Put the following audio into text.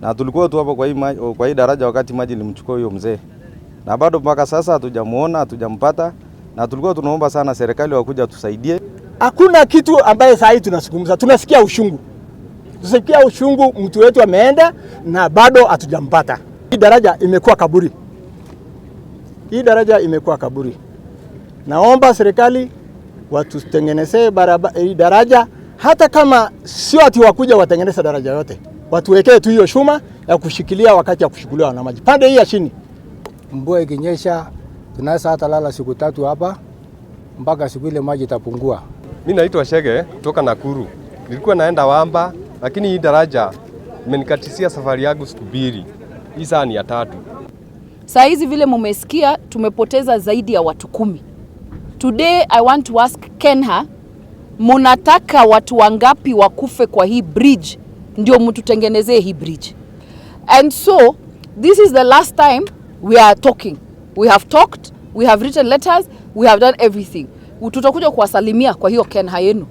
Na tulikuwa tu hapo kwa hii daraja wakati maji ilimchukua huyo mzee, na bado mpaka sasa hatujamuona, hatujampata, na tulikuwa tunaomba sana serikali wakuja tusaidie. Hakuna kitu ambaye saa hii tunazungumza, tunasikia ushungu, tunasikia ushungu, mtu wetu ameenda na bado hatujampata. Hii daraja imekuwa kaburi, hii daraja imekuwa kaburi. Naomba serikali watutengenezee hii daraja, hata kama sio ati wakuja watengeneze daraja yote, watuwekee tu hiyo shuma ya kushikilia wakati ya kushukuliwa na maji pande hii ya chini. Mvua ikinyesha tunaweza hata lala siku 3 hapa mpaka siku ile maji itapungua. Mimi naitwa Shege kutoka Nakuru. Nilikuwa naenda Wamba, lakini hii daraja imenikatisia safari yangu siku 2. Hii saa ni ya 3. Saa hizi vile mumesikia tumepoteza zaidi ya watu 10. Today I want to ask Kenha, munataka watu wangapi wakufe kwa hii bridge ndio mtutengenezee hii bridge? And so this is the last time we are talking. We have talked, we have written letters, we have done everything. Tutakuja kuwasalimia kwa hiyo Kenha yenu.